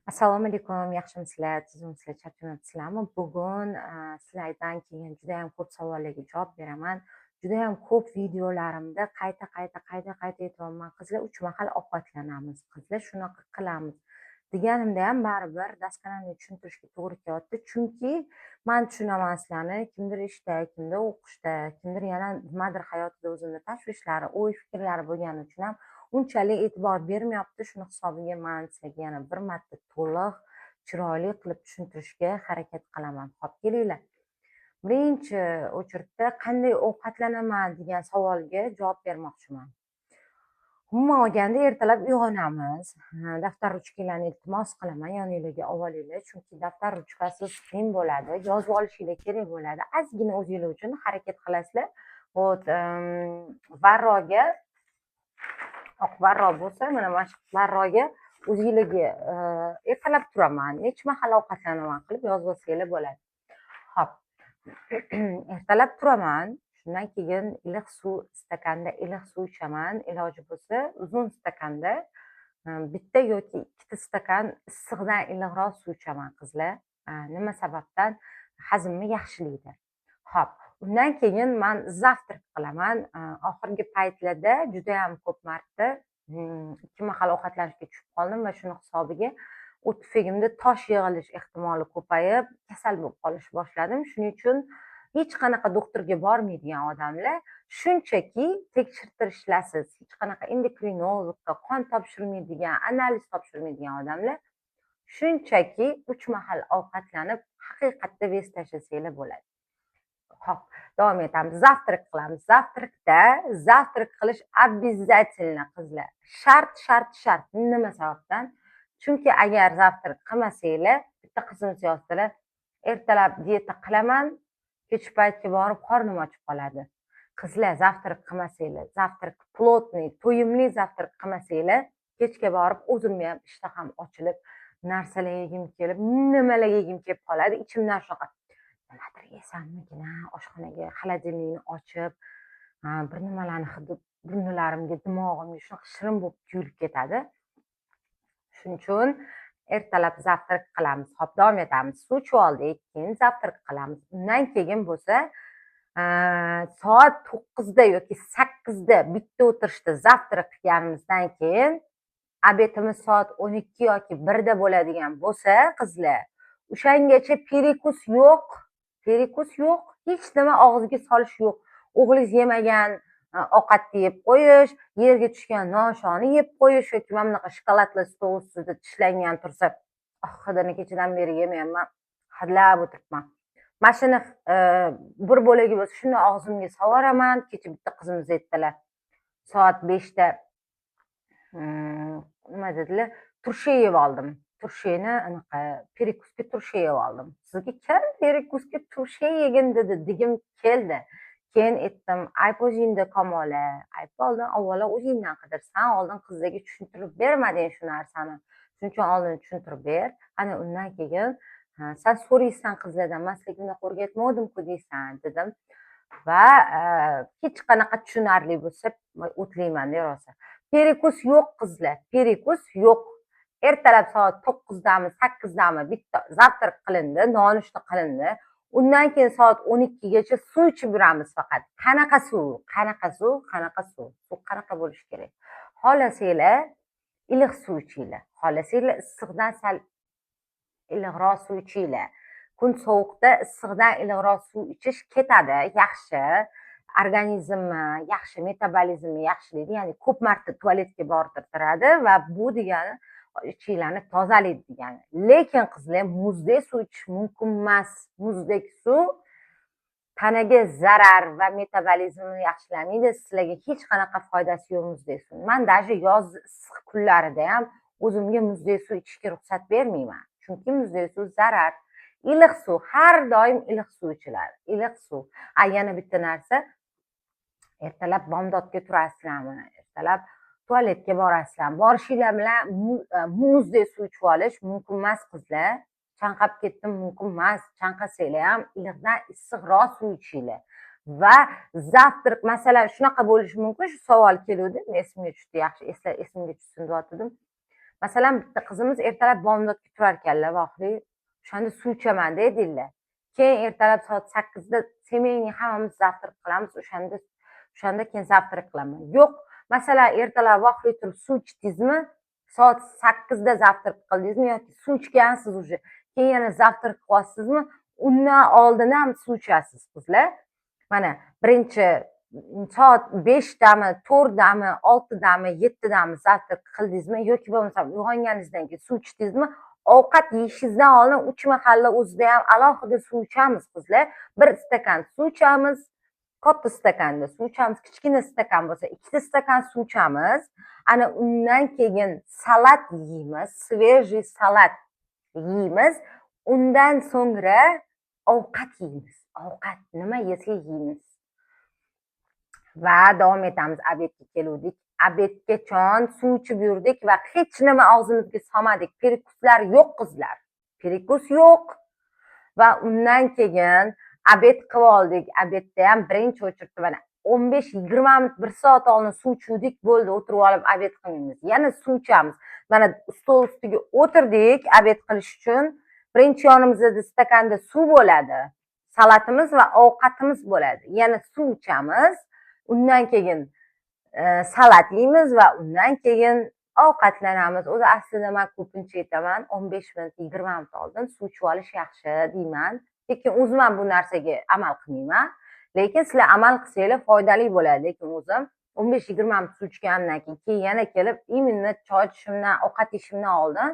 Assalomu alaykum, yaxshimisizlar, tuzukmisizlar, charchamayapsizlarmi? Bugun sizlardan kelgan judayam ko'p savollarga javob beraman. Judayam ko'p videolarimda qayta-qayta, qayta-qayta aytyapman: "Qizlar, uch mahal ovqatlanamiz, qizlar, shunaqa qilamiz" deganimda ham baribir досконально tushuntirishga to'g'ri kelyapti. Chunki man tushunaman sizlarni, kimdir ishda, kimdir o'qishda, kimdir yana nimadir hayotida o'zini tashvishlari, o'y-fikrlari bo'lgani uchun ham unchalik e'tibor bermayapti. Shuni hisobiga man sizlarga yana bir marta to'liq, chiroyli qilib tushuntirishga harakat qilaman. Xo'p, kelinglar. Birinchi очередь da qanday ovqatlanaman degan savolga javob bermoqchiman. Umuman olganda, ertalab uyg'onamiz. Daftar, ruchkalarni, iltimos qilaman, yoninglarga olib olinglar, chunki daftar, ruchkasiz qiyin bo'ladi. Yozib olishinglar kerak bo'ladi. Ozgina o'zinglar uchun harakat qilasizlar. Вот, varroga, oq varroq bo'lsa, mana shu varroga o'zinglarga ertalab turaman, necha mahal ovqatlanaman qilib yozib olsanglar bo'ladi. Xo'p, ertalab turaman, shundan keyin iliq suv, stakanda iliq suv ichaman. Iloji bo'lsa, uzun stakanda bitta yoki ikkita stakan issiqdan iliqroq suv ichaman, qizlar. Nima sababdan? Hazmni yaxshilaydi. Xo'p, undan keyin man завтрак qilaman. Oxirgi paytlarda judayam ko'p marta ikki mahal ovqatlanishga tushib qoldim va shuni hisobiga o't pufagimda tosh yig'ilish ehtimoli ko'payib, kasal bo'lib qolishni boshladim. Shuning uchun hech qanaqa doktorga bormaydigan odamlar shunchaki tekshirtirishlarsiz, hech qanaqa endokrinologga qon topshirmaydigan, analiz topshirmaydigan odamlar shunchaki uch mahal ovqatlanib, haqiqatda вес tashlasanglar bo'ladi. Xo'p, davom etamiz. Завтрак qilamiz. Завтрак da завтрак qilish обязательно, qizlar. Shart, shart, shart. Nima sababdan? Chunki agar завтрак qilmasanglar, bitta qizimiz yozdilar: "Ertalab dieta qilaman, kech paytga borib qornim ochib qoladi". Qizlar, завтрак qilmasanglar, завтрак плотный, to'yimli завтрак qilmasanglar, kechga borib o'zimni ham ishtaham ochilib, narsalar yegim kelib, nimalar yegim kelib qoladi. Ichimdan shunaqa nimadir yesammikin, oshxonaga, холодильник ni ochib, bir nimalarni hidi burunlarimga, dimog'imga shunaqa shirin bo'lib tuyulib ketadi. Shuning uchun ertalab завтрак qilamiz. Xo'p, davom etamiz. Suv ichib oldik, keyin завтрак qilamiz. Undan keyin bo'lsa, soat 9da yoki 8da bitta o'tirishda завтрак qilganimizdan keyin обед imiz soat 12 yoki 1da bo'ladigan bo'lsa, qizlar, o'shangacha перекус yo'q, перекус yo'q, hech nima og'izga solish yo'q. O'g'lingiz yemagan ovqatni yeb qo'yish, yerga tushgan noshoni yeb qo'yish yoki mana bunaqa shokoladli stol ustida tishlangan tursa, oh, hidini kechadan beri yemayapman, hidlab o'tiribman. Mana shuni bir bo'lagi bo'lsa, shuni og'zimga solvoraman. Kecha bitta qizimiz aytdilar, soat 5da nima dedilar, turshi yeb oldim. Turshini anaqa перекус ga turshi yeb oldim. Sizga kim перекус ga turshi yegin dedi, degim keldi. Keyin aytdim, ayb o'zingda, Kamola, ayb oldin avvalo o'zingdan qidir. San oldin qizlarga tushuntirib bermading shu narsani. Shuning uchun oldin tushuntirib ber. Ana undan keyin san so'raysan qizlardan, man sizlarga bunaqa o'rgatmovdim-ku deysan, dedim. Va hech qanaqa tushunarli bo'lsa, o'tlayman rosa. Перекус yo'q, qizlar, перекус yo'q. Ertalab soat 9dami, 8dami bitta завтрак qilindi, nonushta qilindi. Undan keyin soat 12gacha suv ichib yuramiz faqat. Qanaqa suv? Qanaqa suv? Qanaqa suv? Suv qanaqa bo'lishi kerak? Xohlasanglar, iliq suv ichinglar, xohlasanglar, issiqdan sal iliqroq suv ichinglar. Kun sovuqda issiqdan iliqroq suv ichish ketadi, yaxshi, organizmni yaxshi, metabolizmni yaxshilaydi, ya'ni ko'p marta tualetga bordirtiradi va bu degani ichinglarni tozalaydi degani. Lekin, qizlar, muzdek suv ichish mumkin emas. Muzdek suv tanaga zarar va metabolizmni yaxshilamaydi, sizlarga hech qanaqa foydasi yo'q muzdek suv. Man даже yoz issiq kunlarida ham o'zimga muzdek suv ichishga ruxsat bermayman, chunki muzdek suv zarar. Iliq suv, har doim iliq suv ichiladi, iliq suv. A yana bitta narsa: ertalab bomdodga turasizlarmi, ertalab tualetga borasizlarmi, borishinglar bilan muzdek suv ichib olish mumkin emas, qizlar. Chanqab ketdim, mumkin emas. Chanqasanglar ham, iliqdan issiqroq suv ichinglar. Va завтрак, masalan, shunaqa bo'lishi mumkin, shu savol keluvdi, esimga tushdi, yaxshi esimga tushsin deyotgandim. Masalan, bitta qizimiz ertalab bomdodga turar ekanlar, vaqtli, o'shanda suv ichaman deydilar. Keyin ertalab soat 8da семейный hammamiz завтрак qilamiz, o'shanda keyin завтрак qilaman. Yo'q, masalan, ertalab vaqtli turib suv ichdingizmi, soat 8da завтрак qildingizmi yoki suv ichgansiz уже, keyin yana завтрак qilyapsizmi, undan oldin ham suv ichasiz, qizlar. Mana birinchi soat 5dami, 4dami, 6dami, 7dami завтрак qildingizmi yoki bo'lmasam uyg'onganingizdan keyin suv ichdingizmi, ovqat yeyishingizdan oldin uch mahalla o'zida ham alohida suv ichamiz, qizlar. Bir stakan suv ichamiz, katta stakanda suv ichamiz, kichkina stakan bo'lsa, ikkita stakan suv ichamiz. Ana undan keyin salat yeymiz, свежий salat yeymiz. Undan so'ngra ovqat yeymiz. Ovqat nima yesak yeymiz. Va davom etamiz. Обед ga keluvdik. Обед gachon suv ichib yurdik va hech nima og'zimizga solmadik. Перекус lar yo'q, qizlar. Перекус yo'q. Va undan keyin обед qilib oldik. Обед da ham birinchi очередь da mana 15-20 minut, bir soat oldin suv ichuvdik, bo'ldi, o'tirib olib обед qilmaymiz. Yana suv ichamiz. Mana stol ustiga o'tirdik обед qilish uchun. Birinchi yonimizda stakanda suv bo'ladi. Salatimiz va ovqatimiz bo'ladi. Yana suv ichamiz. Undan keyin salat yeymiz va undan keyin ovqatlanamiz. O'zi aslida man ko'pincha aytaman, 15 minut, 20 minut oldin suv ichib olish yaxshi deyman. Lekin o'zim ham bu narsaga amal qilmayman. Lekin sizlar amal qilsanglar, foydali bo'ladi. Lekin o'zim 15-20 minut suv ichganimdan keyin yana kelib, именно choy ichishimdan, ovqat yeyishimdan oldin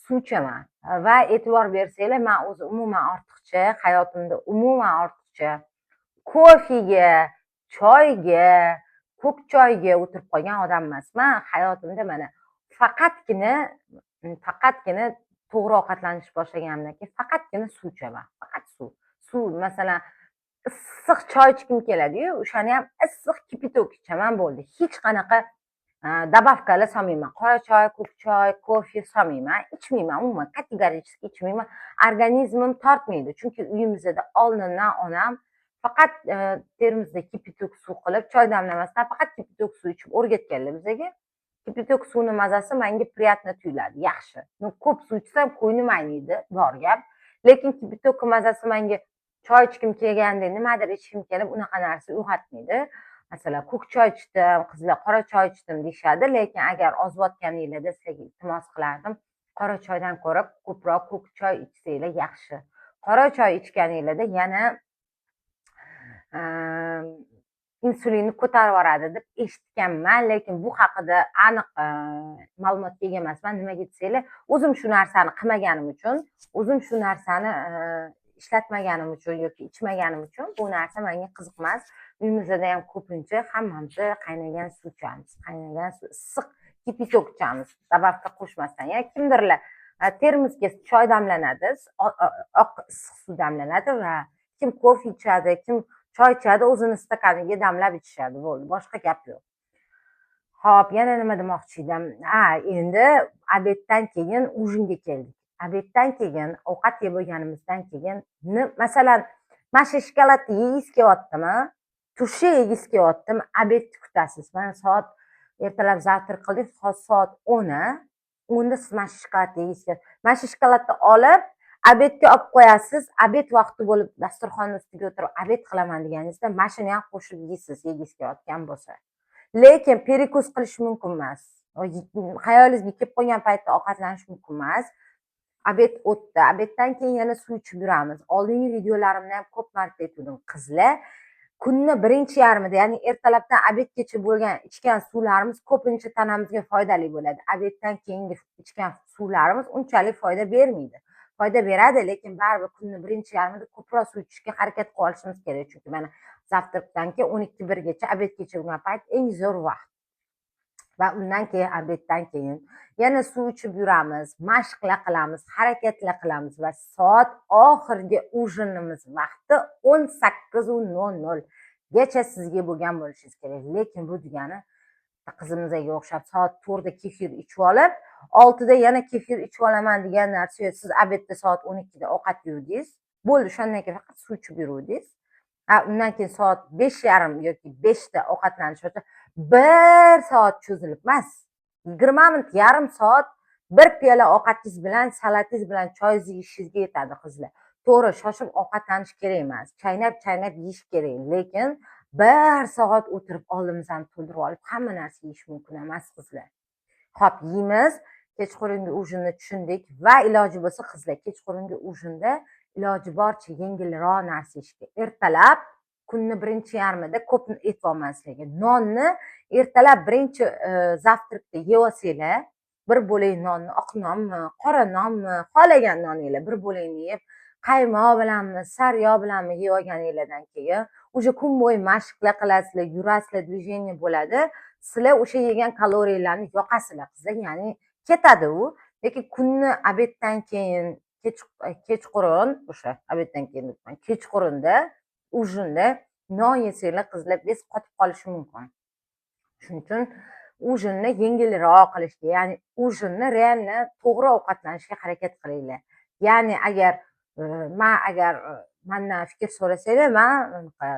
suv ichaman. Va e'tibor bersanglar, man o'zi umuman ortiqcha, hayotimda umuman ortiqcha kofega, choyga, ko'k choyga o'tirib qolgan odam emasman. Hayotimda mana faqatgina to'g'ri ovqatlanish boshlaganimdan keyin faqatgina suv ichaman. Faqat suv. Suv, masalan, issiq choy ichgim keladi-yu, o'shani ham issiq кипяток ichaman, bo'ldi. Hech qanaqa добавка lar solmayman. Qora choy, ko'k choy, kofe solmayman, ichmayman, umuman категорически ichmayman. Organizmim tortmaydi. Chunki uyimizda oldindan onam faqat termosda кипяток suv qilib, choy damlamasdan faqat кипяток suv ichib o'rgatganlar bizaga. Кипяток suvni mazasi menga приятно tuyuladi, yaxshi. Ну, ko'p suv ichsam, ko'nglim ayniydi, bor gap. Lekin кипяток mazasi menga choy ichgim kelganda, nimadir ichgim kelib, unaqa narsa uyg'otmaydi. Masalan, ko'k choy ichdim, qizlar qora choy ichdim deyishadi, lekin agar ozayotganinglarda sizlarga iltimos qilardim, qora choydan ko'ra ko'proq ko'k choy ichsanglar yaxshi. Qora choy ichganinglarda yana insulinni ko'tarib yuboradi deb eshitganman, lekin bu haqida aniq ma'lumotga ega emasman. Nimaga desanglar, o'zim shu narsani qilmaganim uchun, o'zim shu narsani ishlatmaganim uchun yoki ichmaganim uchun bu narsa menga qiziq emas. Uyimizda ham ko'pincha hammamiz qaynagan suv ichamiz, qaynagan suv, issiq кипяток ichamiz, добавка qo'shmasdan. Ya kimdirlar termosga choy damlanadi, oq issiq suv damlanadi va kim kofe ichadi, kim choy ichadi, o'zini stakaniga damlab ichishadi, bo'ldi, boshqa gap yo'q. Ho'p, yana nima demoqchi edim? Ha, endi обед dan keyin ужин ga keldik. Обед dan keyin, ovqat yeb bo'lganimizdan keyin, masalan, mana shu shokoladni yegingiz kelyaptimi, turshak yegingiz kelyaptimi, обед ni kutasiz. Mana soat ertalab завтрак qildik, hozir soat 10, 10da siz mana shu shokoladni yegingiz kelyapti, mana shu shokoladni olib обед ga olib qo'yasiz. Обед vaqti bo'lib, dasturxonni ustiga o'tirib обед qilaman deganingizda, mana shuni ham qo'shib yeysiz, yegingiz kelayotgan bo'lsa. Lekin перекус qilish mumkin emas, xayolingizga kelib qolgan paytda ovqatlanish mumkin emas. Обед o'tdi, обед dan keyin yana suv ichib yuramiz. Oldingi videolarimda ham ko'p marta aytgandim, qizlar, kunni birinchi yarmida, ya'ni ertalabdan обед gacha bo'lgan ichgan suvlarimiz ko'pincha tanamizga foydali bo'ladi. Обед dan keyingi ichgan suvlarimiz unchalik foyda bermaydi. Foyda beradi, lekin baribir kunni birinchi yarmida ko'proq suv ichishga harakat qilib olishimiz kerak, chunki mana завтрак dan keyin 12-1gacha, обед gacha bo'lgan payt eng zo'r vaqt. Va undan keyin, обед dan keyin yana suv ichib yuramiz, mashqlar qilamiz, harakatlar qilamiz va soat oxirgi ужин imiz vaqti 18:00 gacha sizga bo'lgan bo'lishingiz kerak. Lekin bu degani qizimizga o'xshab soat 4da kefir ichib olib, 6da yana kefir ichib olaman degan narsa yo'q. Siz обед da soat 12da ovqat yedingiz, bo'ldi, o'shandan keyin faqat suv ichib yuruvdingiz. A undan keyin soat 5:30 yoki 5da ovqatlanish, bir soat cho'zilib emas, 20 minut, yarim soat Bir piyola ovqatingiz bilan, salatingiz bilan choyingizni yeyishingizga yetadi, qizlar. To'g'ri, shoshib ovqatlanish kerak emas, chaynab chaynab yeyish kerak, lekin bir soat o'tirib, oldimizni to'ldirib olib, hamma narsa yeyish mumkin emas, qizlar. Ho'p, yeymiz. Kechqurungi ужин ni tushundik. Va iloji bo'lsa, qizlar, kechqurungi ужин da iloji boricha yengilroq narsa yeyishga. Ertalab, kunni birinchi yarmida, ko'p aytyapman sizlarga, nonni ertalab birinchi завтрак da yeb olsanglar, bir bo'lak nonni, oq nonmi, qora nonmi, xohlagan noninglar, bir bo'lakni yeb, qaymoq bilanmi, sariyog' bilanmi yeb olganinglardan keyin уже kun bo'yi mashqlar qilasizlar, yurasizlar, движение bo'ladi. Sizlar o'sha yegan kaloriyalarni yoqasizlar, qizlar, ya'ni ketadi u. Lekin kunni обед dan keyin, kechqurun, o'sha обед dan keyin deyapman, kechqurunda ужин da non yesanglar, qizlar, вес qotib qolishi mumkin. Shuning uchun ужин ni yengilroq qilishga, ya'ni ужин ni реально to'g'ri ovqatlanishga harakat qilinglar. Ya'ni agar man, agar mandan fikr so'rasanglar, man unaqa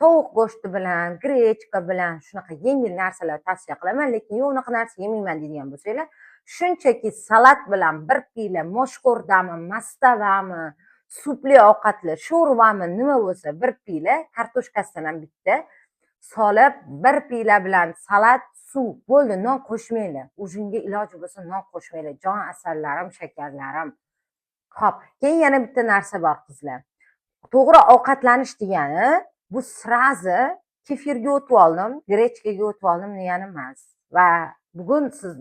tovuq go'shti bilan, гречка bilan, shunaqa yengil narsalar tavsiya qilaman. Lekin yo'q, unaqa narsa yemayman deydigan bo'lsanglar, shunchaki salat bilan bir piyla moshxo'rdami, mastavami, supli ovqatlar, sho'rvami, nima bo'lsa, bir piyla, kartoshkasidan ham bitta solib, bir piyla bilan salat, suv, bo'ldi. Non qo'shmanglar ужин ga, iloji bo'lsa non qo'shmanglar, jon asallarim, shakarlarim. Ho'p, keyin yana bitta narsa bor, qizlar. To'g'ri ovqatlanish degani bu сразу kefirga o'tib oldim, гречка ga o'tib oldim degani emas. Va bugun siz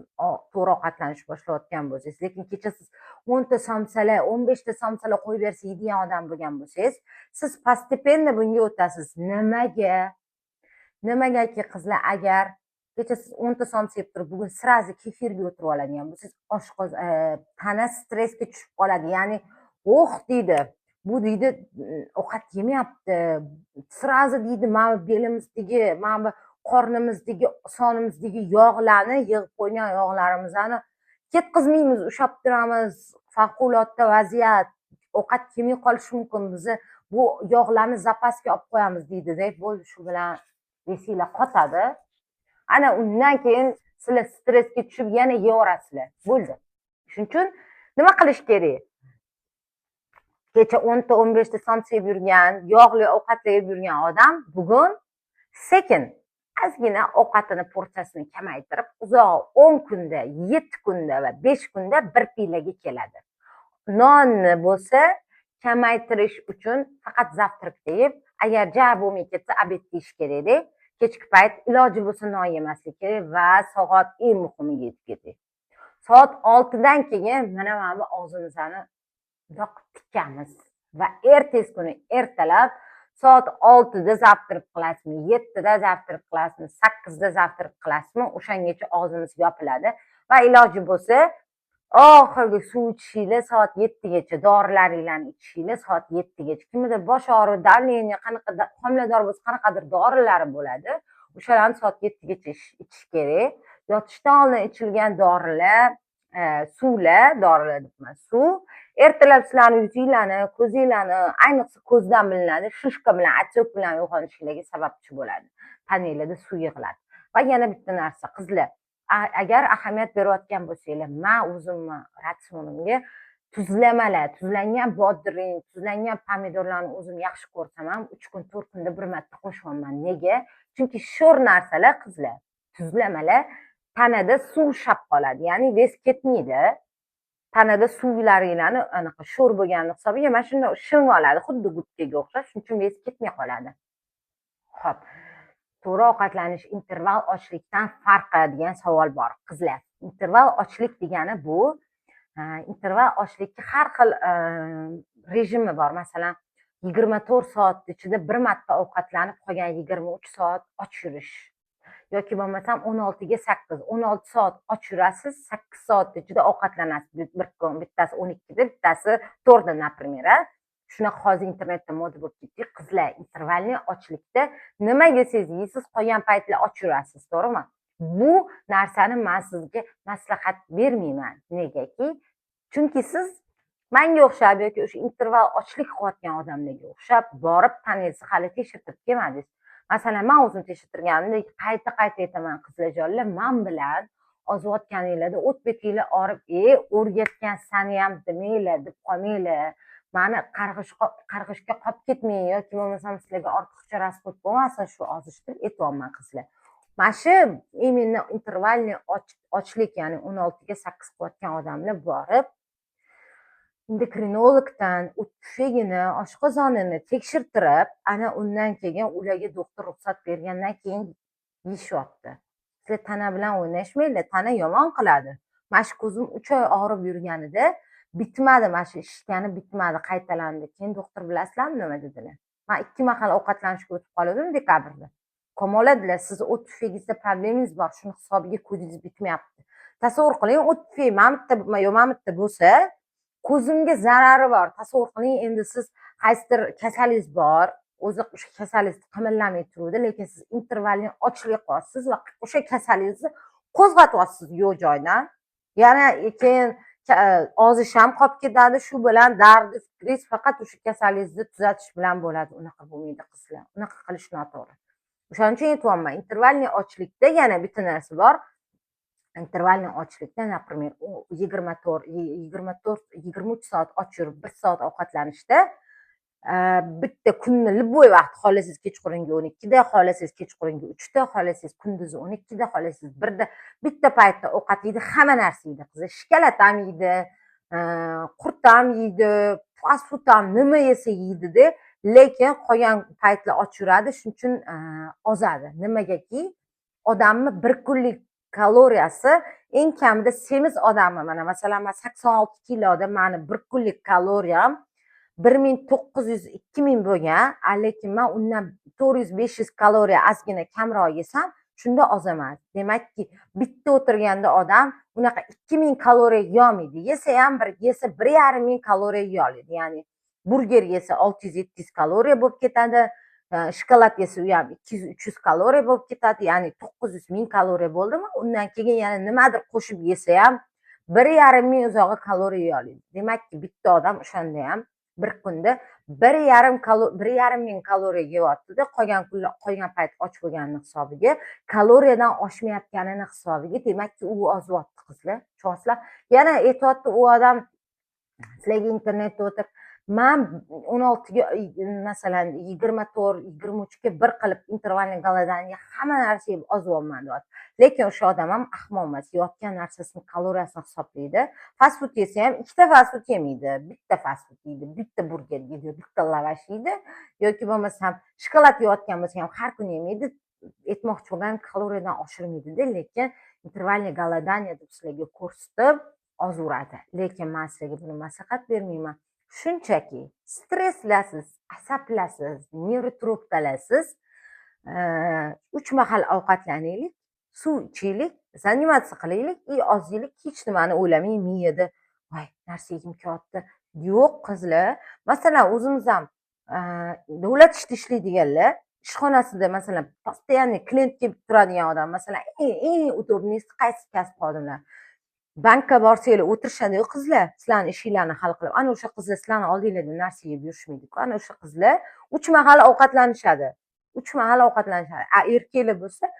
to'g'ri ovqatlanish boshlayotgan bo'lsangiz, lekin kecha siz 10 ta somsalar, 15 ta somsalar qo'yib bersa yeydigan odam bo'lgan bo'lsangiz, siz постепенно bunga o'tasiz. Nimaga? Nimagaki, qizlar, agar kecha siz 10 ta somsa yeb turib, bugun сразу kefirga o'tirib oladigan bo'lsangiz, tana stressga tushib qoladi. Ya'ni "Oh", deydi, bu deydi, "ovqat yemayapti сразу", deydi. Mana bu belimizdagi, mana bu qornimizdagi, sonimizdagi yog'larni, yig'ib qo'ygan yog'larimizni ketqizmaymiz, ushlab turamiz. Favqulodda vaziyat, ovqat kelmay qolishi mumkin, bizni bu yog'larni запас ga olib qo'yamiz, deydida. Bo'ldi, shu bilan вес inglar qotadi. Ana undan keyin sizlar stressga tushib, yana yeyaverasizlar, bo'ldi. Shuning uchun nima qilish kerak? Kecha 10 ta, 15 ta somsa yeb yurgan, yog'li ovqatlar yeb yurgan odam bugun sekin, ozgina ovqatini porsiyasini kamaytirib, uzog'i 10 kunda, 7 kunda va 5 kunda bir piylaga keladi. Nonni bo'lsa kamaytirish uchun faqat завтрак da yeb, agar ja bo'lmay ketsa, обед yeyish kerakda. Kechki payt iloji bo'lsa non yemaslik kerak. Va soat, eng muhimiga yetib keting, soat 6dan keyin mana bu og'zimizni bundoq tikamiz va ertasi kuni ertalab soat 6da завтрак qilasizmi, 7da завтрак qilasizmi, 8da завтрак qilasizmi, o'shangacha og'zimiz yopiladi. Va iloji bo'lsa oxirgi suv ichishinglar soat 7gacha, dorilaringlarni ichishinglar soat 7gacha. Kimnidir bosh og'rig'i, давление, qanaqa, homilador bo'lsa, qanaqadir dorilari bo'ladi, o'shalarni soat 7gacha ichish kerak. Yotishdan oldin ichilgan dorilar, suvlar, dorilar debman, suv ertalab sizlarni yuzinglarni, ko'zinglarni, ayniqsa ko'zdan bilinadi, шишка bilan, отек bilan uyg'onishinglarga sababchi bo'ladi, tananglarda suv yig'iladi. Va yana bitta narsa, qizlar, agar ahamiyat berayotgan bo'lsanglar, man o'zimni ratsionimga tuzlamalar, tuzlangan bodring, tuzlangan pomidorlarni o'zim yaxshi ko'rsam ham, 3 kun, 4 kunda bir marta qo'shyapman. Nega? Chunki sho'r narsalar, qizlar, tuzlamalar tanada suv ushlab qoladi, ya'ni вес ketmaydi. Tanada suvlaringlarni anaqa sho'r bo'lgani hisobiga mana shunday shim oladi, xuddi губка ga o'xshab. Shuning uchun вес ketmay qoladi. Ho'p, to'g'ri ovqatlanish interval ochlikdan farqi degan savol bor, qizlar. Interval ochlik degani bu interval ochlikni har xil rejimi bor. Masalan, 24 soat ichida bir marta ovqatlanib, qolgan 23 soat och yurish yoki bo'lmasam 16ga 8, 16 soat och yurasiz, 8 soat ichida ovqatlanasiz. Bir kun bittasi 12da, bittasi 4da, например. Shunaqa hozir internetda moda bo'lib ketdi, qizlar. Интервальный ochlikda nima yesangiz yeysiz, qolgan paytlar och yurasiz, to'g'rimi? Bu narsani man sizga maslahat bermayman. Negaki? Chunki siz manga o'xshab yoki o'sha interval ochlik qilayotgan odamlarga o'xshab borib, tanangizni hali tekshirtirib kelmadingiz. Masalan, man o'zim tekshirtirganimda, qayta qayta aytaman, qizlarjonlar, man bilan Ozayotganinglarda o't betinglar og'rib, o'rgatgan saniyam demanglar, deb qolmanglar. Mani qarg'ishga qolib ketmang yoki bo'lmasam sizlarga ortiqcha расход bo'lmasin shu ozish deb aytyapman, qizlar. Mana shu именно интервальный ochlik, ya'ni 16:8 qilayotgan odamlar borib endokrinologdan o't pufagini, oshqozonini tekshirtirib, ana undan keyin ularga doktor ruxsat bergandan keyin yeyishyapti. Sizlar tana bilan o'ynashmanglar, tana yomon qiladi. Mana shu ko'zim 3 oy og'rib yurganida bitmadi, mana shu shishgani bitmadi, qaytalandi. Keyin doktor bilasizlarmi nima dedilar? Man ikki mahal ovqatlanishga o'tib qolgandim dekabrda. Kamola, dedilar, sizni o't pufagingizda problemangiz bor, shuni hisobiga ko'zingiz bitmayapti. Tasavvur qiling, o't pufak mana bitta yo mana bitta bo'lsa, ko'zimga zarari bor. Tasavvur qiling, endi siz qaysidir kasalingiz bor, o'zi o'sha kasalingiz qimirlamay turuvdi, lekin siz интервальный ochlik qilyapsiz va o'sha kasalingizni qo'zg'atyapsiz yo'q joydan. Yana keyin ozish ham qolib ketadi, shu bilan dardi fikringiz faqat o'sha kasalligingizni tuzatish bilan bo'ladi. Unaqa bo'lmaydi, qizlar, unaqa qilish noto'g'ri. O'shaning uchun aytyapman, интервальный ochlikda yana bitta narsa bor. Интервальный ochlikda, например, 24, 24, 23 soat och yurib, 1 soat ovqatlanishda, bitta kunni любой vaqt, xohlasangiz kechqurungi 12da, xohlasangiz kechqurungi 3da, xohlasangiz kunduzi 12da, xohlasangiz 1da, bitta paytda ovqat yeydi, hamma narsa yeydi, qizlar. Shokolad ham yeydi, qurt ham yeydi, fast food ham, nima yesa yeydida, lekin qolgan paytlar och yuradi. Shuning uchun ozadi. Nimagaki, odamni bir kunlik kaloriyasi eng kamida semiz odamni, mana masalan, man 86 kiloda, mani bir kunlik kaloriyam 1900, 2000 bo'lgan, lekin man undan 400, 500 kaloriya ozgina kamroq yesam, shunda ozaman. Demakki, bitta o'tirganda odam unaqa 2000 kaloriya yeyolmaydi. Yesa ham, bir yesa 1500 kaloriya yeyoladi. Ya'ni burger yesa 600, 700 kaloriya bo'lib ketadi, shokolad yesa u ham 200, 300 kaloriya bo'lib ketadi. Ya'ni 900, 1000 kaloriya bo'ldimi, undan keyin yana nimadir qo'shib yesa ham 1500 uzog'i kaloriya yeyoladi. Demakki, bitta odam o'shanda ham bir kunda 1500 kaloriya yeyaptida, qolgan kunlar, qolgan payt och bo'lganini hisobiga, kaloriyadan oshmayotganini hisobiga, demakki, u ozyapti, qizlar, tushunyapsizlar? Yana aytyapti u odam sizlarga internetda o'tirib, man 16ga, masalan, 24, 23ga 1 qilib интервальный голодание, hamma narsa yeb ozyapman deyapti. Lekin o'sha odam ham ahmoq emas, yeyotgan narsasini kaloriyasini hisoblaydi. Fast food yesa ham ikkita fast food yemaydi, bitta fast food yeydi, bitta burger yeydi, bitta lavash yeydi yoki bo'lmasam shokolad yeyotgan bo'lsa ham har kuni yemaydi. Aytmoqchi bo'lganim, kaloriyadan oshirmaydida, lekin интервальный голодание deb sizlarga ko'rsatib ozuradi. Lekin man sizlarga buni maslahat bermayman. Shunchaki stresslasiz, asablasiz, нервотрёпка lasiz uch mahal ovqatlanaylik, suv ichaylik, заниматься qilaylik и ozaylik. Hech nimani o'ylamay miyada, voy, narsa yegim kelyapti, yo'q, qizlar. Masalan, o'zimiz ham davlat ishida ishlaydiganlar, ishxonasida, masalan, постоянный klient kelib turadigan odam, masalan, eng удобный si qaysi kasb xodimlar? Bankka borsanglar, o'tirishadiyu qizlar sizlarni ishinglarni hal qilib. Ana o'sha qizlar sizlarni oldinglarda narsa yeb yurishmaydiku. Ana o'sha qizlar uch mahal ovqatlanishadi, uch mahal ovqatlanishadi. A erkaklar bo'lsa,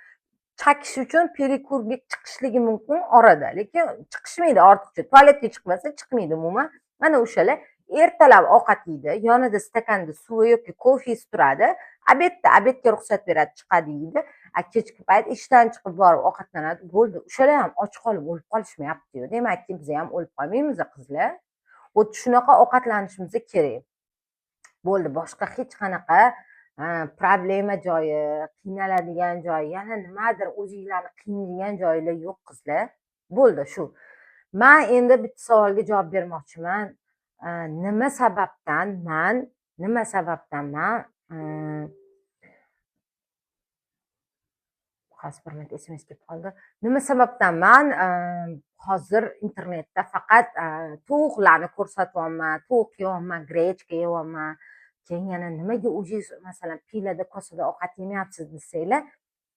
chakish uchun перекур ga chiqishligi mumkin orada, lekin chiqishmaydi ortiqcha, tualetga chiqmasa chiqmaydi umuman. Mana o'shalar ertalab ovqat yeydi, yonida stakanda suvi yoki kofesi turadi. Обед da, обед ga ruxsat beradi, chiqadi, yeydi. A kechki payt ishdan chiqib borib ovqatlanadi, bo'ldi. O'shalar ham och qolib o'lib qolishmayaptiyu. Demakki, biz ham o'lib qolmaymiz, qizlar. Вот shunaqa ovqatlanishimiz kerak, bo'ldi. Boshqa hech qanaqa problema joyi, qiynaladigan joyi, yana nimadir o'zinglarni qiynaydigan joylar yo'q, qizlar, bo'ldi shu. Man endi bitta savolga javob bermoqchiman. Nima sababdan man, hozir bir minut, sms kelib qoldi. Nima sababdan man hozir internetda faqat tovuqlarni ko'rsatyapman, tovuq yeyapman, гречка yeyapman, keyin yana nimaga o'zingiz, masalan, piylada, kosada ovqat yemayapsiz desanglar,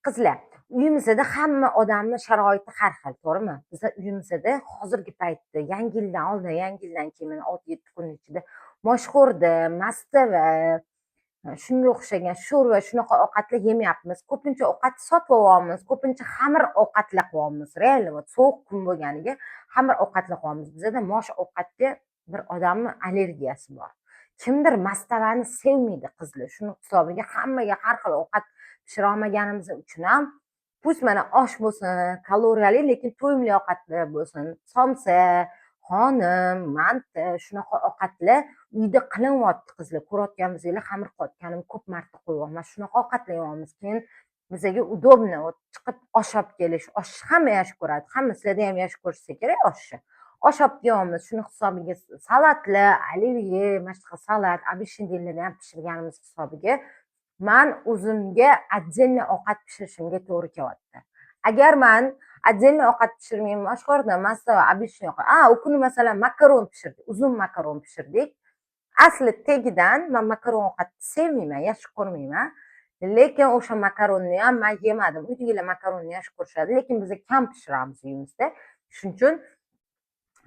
qizlar, uyimizda hamma odamni sharoiti har xil, to'g'rimi? Biza uyimizda hozirgi paytda, yangi yildan oldin, yangi yildan keyin, mana 6-7 kun ichida mashhurda mastava. Shunga o'xshagan sho'rva, shunaqa ovqatlar yemayapmiz. Ko'pincha ovqat sotib olyapmiz, ko'pincha xamir ovqatlar qilyapmiz. Реально, вот sovuq kun bo'lganiga xamir ovqatlar qilyapmiz. Bizada mosh ovqatga bir odamni allergiyasi bor. Kimdir mastavani sevmaydi, qizlar. Shuni hisobiga hammaga har xil ovqat pishira olmaganimiz uchun ham, пусть mana osh bo'lsin, kaloriyali, lekin to'yimli ovqatlar bo'lsin. Somsa, xonim, manti, shunaqa ovqatlar uyda qilinyapti, qizlar. Ko'rayotgan bo'lsanglar, xamir qilayotganimni ko'p marta qo'yyapman. Shunaqa ovqatlar yeyapmiz. Keyin bizaga удобно вот chiqib osh olib kelish. Oshni hamma yaxshi ko'radi, hamma, sizlarda ham yaxshi ko'rishsa kerak oshni. Osh olib kelyapmiz. Shuni hisobiga salatlar, olivye, mana shunaqa salat обычный день larda ham pishirganimiz hisobiga man o'zimga отдельно ovqat pishirishimga to'g'ri kelyapti. Agar man отдельно ovqat pishirmayman, oshxonada mastava, обычный ovqat. A u kuni, masalan, makaron pishirdik, uzun makaron pishirdik. Asli tagidan man makaron ovqatni sevmayman, yaxshi ko'rmayman, lekin o'sha makaronni ham man yemadim. Uydagilar makaronni yaxshi ko'rishadi, lekin biz kam pishiramiz uyimizda. Shuning uchun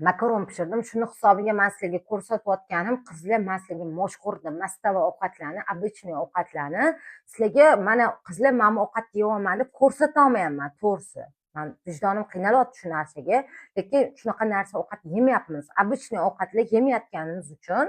makaron pishirdim. Shuni hisobiga man sizlarga ko'rsatayotganim, qizlar, man sizlarga moshxo'rda mastava ovqatlarni, обычный ovqatlarni sizlarga, mana, qizlar, mana bu ovqatni yeyapman deb ko'rsatolmayapman, to'g'risi. Man vijdonim qiynalyapti shu narsaga, lekin shunaqa narsa ovqat yemayapmiz. Обычный ovqatlar yemayotganimiz uchun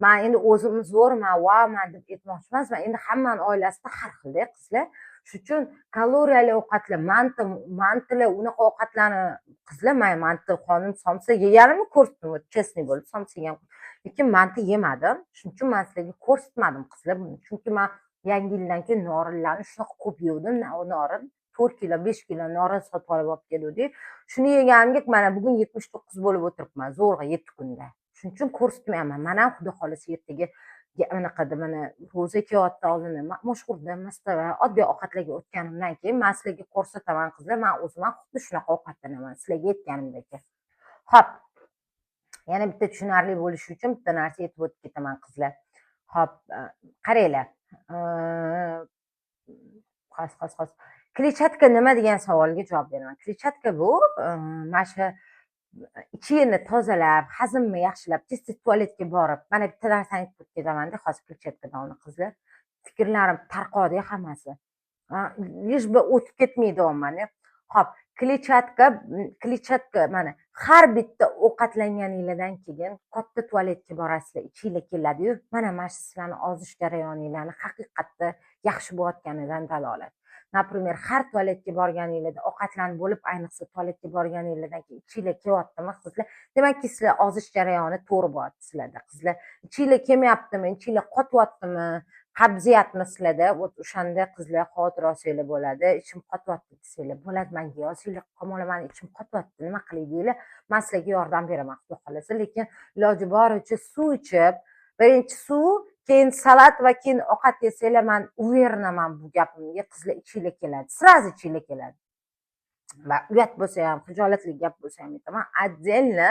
man endi o'zim zo'rman, vauman deb aytmoqchi emasman. Endi hammani oilasida har xilda, qizlar. Shuning uchun kaloriyali ovqatlar, manti, mantilar, unaqa ovqatlarni, qizlar, man manti, xonim, somsa yeganimni ko'rsatdim, честный bo'lib somsa yegan, lekin manti yemadim. Shuning uchun man sizlarga ko'rsatmadim, qizlar, buni. Chunki man Yangi yildan keyin norinlarni shunaqa ko'p yevdim. Norin 4 kilo, 5 kilo norin sotib olib olib keluvdik. Shuni yeganimga mana bugun 79 bo'lib o'tiribman zo'rg'a 7 kunda. Shuning uchun ko'rsatmayapman. Man ham, xudo xohlasa, ertaga anaqada, mana ro'za kelyapti oldini, moshxo'rda mastava, oddiy ovqatlarga o'tganimdan keyin man sizlarga ko'rsataman, qizlar. Man o'zim ham xuddi shunaqa ovqatlanaman sizlarga aytganimdek. Ho'p, yana bitta tushunarli bo'lishi uchun bitta narsa aytib o'tib ketaman, qizlar. Ho'p, qaranglar, hozir, hozir, hozir kletchatka nima degan savolga javob beraman. Kletchatka bu mana shu ichingni tozalab, hazmni yaxshilab, tez tez tualetga borib. Mana bitta narsani aytib o'tib ketamanda hozir kletchatkadan, qizlar. Fikrlarim tarqoqda hammasi, лишь бы o'tib ketmay deyapman. Ho'p, kletchatka. Kletchatka mana har bitta ovqatlanganinglardan keyin katta tualetga borasizlar, ichinglar keladiyu, mana shu sizlarni ozish jarayoninglarni haqiqatda yaxshi bo'layotganidan dalolat. Например, har tualetga borganinglarda, ovqatlanib bo'lib, ayniqsa tualetga borganinglardan keyin ichinglar kelyaptimi, qizlar, demakki, sizlar ozish jarayoni to'g'ri bo'lyapti sizlarda, qizlar. Ichinglar kelmayaptimi, ichinglar qotyaptimi, qabziyatmi sizlarda, вот o'shanda, qizlar, xavotir olsanglar bo'ladi. Ichim qotyapti desanglar bo'ladi, manga yozinglar: "Kamola, mani ichim qotyapti, nima qilay?" denglar. Man sizlarga yordam beraman, xudo xohlasa. Lekin iloji boricha suv ichib, birinchi suv, keyin salat va keyin ovqat yesanglar, man уверена man bu gapimga, qizlar, ichinglar keladi, сразу ichinglar keladi. Va uyat bo'lsa ham, xijolatli gap bo'lsa ham aytaman, отдельно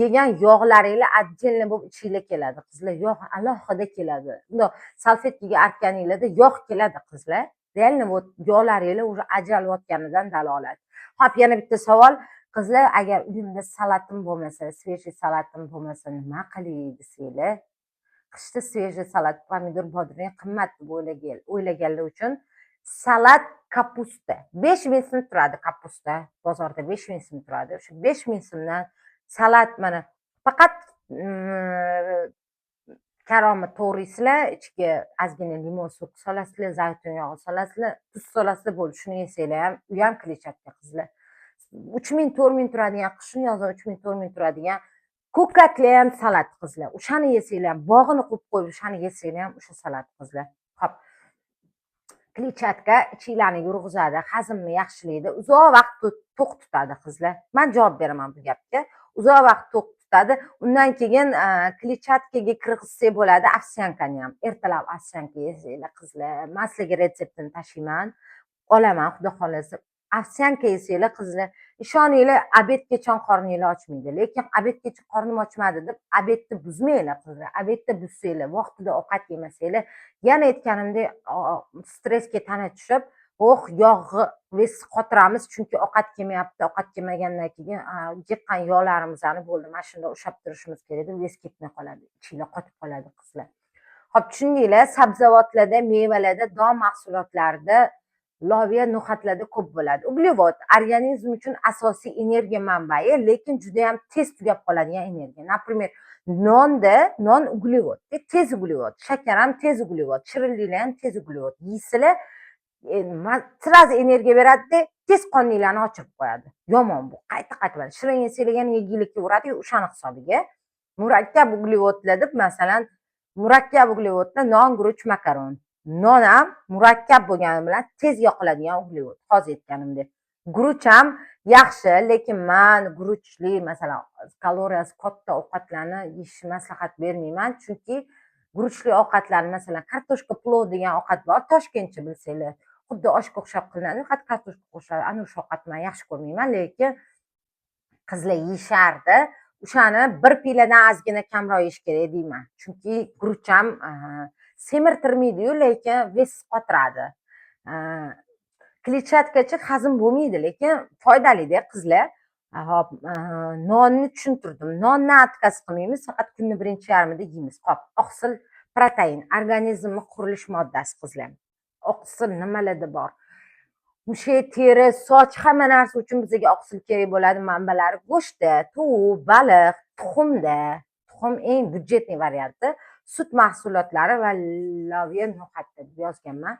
yegan yog'laringlar отдельно bo'lib ichinglar keladi, qizlar. Yog' alohida keladi. Bundoq salfetkaga artganinglarda yog' keladi, qizlar. Реально, вот yog'laringlar уже ajralayotganidan dalolat. Ho'p, yana bitta savol, qizlar: agar uyimda salatim bo'lmasa, свежий salatim bo'lmasa, nima qilay desanglar, qishda свежий salat, pomidor, bodring qimmat deb o'ylaganlar uchun salat, капуста 5000 so'm turadi. Капуста bozorda 5000 so'm turadi. O'sha 5000 so'mdan salat, mana, faqat karomni to'g'raysizlar, ichiga ozgina limon сок solasizlar, zaytun yog'i solasizlar, tuz solasizlar, bo'ldi. Shuni yesanglar ham, u ham kletchatka, qizlar. 3000, 4000 turadigan, qishin, yozin 3000, 4000 turadigan ko'katli ham salat, qizlar. O'shani yesanglar ham, bog'ini qo'yib qo'yib, o'shani yesanglar ham, o'sha salat, qizlar. Ho'p, kletchatka ichinglarni yurg'izadi, hazmni yaxshilaydi, uzoq vaqt to'q tutadi, qizlar. Man javob beraman bu gapga. Uzoq vaqt to'q tutadi. Undan keyin kletchatkaga kirgizsak bo'ladi овсянка ni ham. Ertalab овсянка yesanglar, qizlar, man sizlarga retseptini tashiyman, olaman, xudo xohlasa. Овсянка yesanglar, qizlar, ishoninglar, обед gacha qorninglar ochmaydi. Lekin обед gacha qornim ochmadi deb обед ni buzmanglar, qizlar. Обед ni buzsanglar, vaqtida ovqat yemasanglar, yana aytganimdek, stressga tana tushib, oh, yog'i вес qotiramiz, chunki ovqat kelmayapti. Ovqat kelmagandan keyin yiqqan yog'larimizni, bo'ldi, mana shunda ushlab turishimiz kerak deb, вес ketmay qoladi, ichinglar qotib qoladi, qizlar. Xo'p, tushundinglar, sabzavotlarda, mevalarda, don mahsulotlarida, loviya, no'xatlarda ko'p bo'ladi. Uglevod organizm uchun asosiy energiya manbai, lekin juda ham tez tugab qoladigan energiya. Например, nonda, non uglevod, tez uglevod, shakar ham tez uglevod, shirinliklar ham tez uglevod. Yeysizlar, сразу energiya beradida, tez qorninglarni ochirib qo'yadi. Yomon bu. Qayta qayta shirin yesanglar, yana yeginglar kelaveradi o'shani hisobiga. Murakkab uglevodlar deb, masalan, murakkab uglevodda non, guruch, makaron. Non ham murakkab bo'lgani bilan tez yoqiladigan uglevod, hozir aytganimdek. Guruch ham yaxshi, lekin man guruchli, masalan, kaloriyasi katta ovqatlarni yeyishni maslahat bermayman, chunki guruchli ovqatlarni, masalan, kartoshka plov degan ovqat bor toshkentcha, bilsanglar, xuddi oshga o'xshab qilinadi, faqat kartoshka qo'shiladi. Ana o'sha ovqatni man yaxshi ko'rmayman, lekin qizlar yeyishardi. O'shani bir piladan ozgina kamroq yeyish kerak deyman, chunki guruch ham semirtirmaydiyu, lekin вес qotiradi. Kletchatkachi hazm bo'lmaydi, lekin foydalida, qizlar. Xo'p, nonni tushuntirdim. Nondan отказ qilmaymiz, faqat kunni birinchi yarmida yeymiz. Xo'p, oqsil, protein organizmni qurilish moddasi, qizlar. Oqsil nimalarda bor? Mushak, teri, soch, hamma narsa uchun bizga oqsil kerak bo'ladi. Manbalari go'shtda, tovuq, baliq, tuxumda. Tuxum eng бюджетный varianti, sut mahsulotlari va loviya, no'xatda deb yozganman.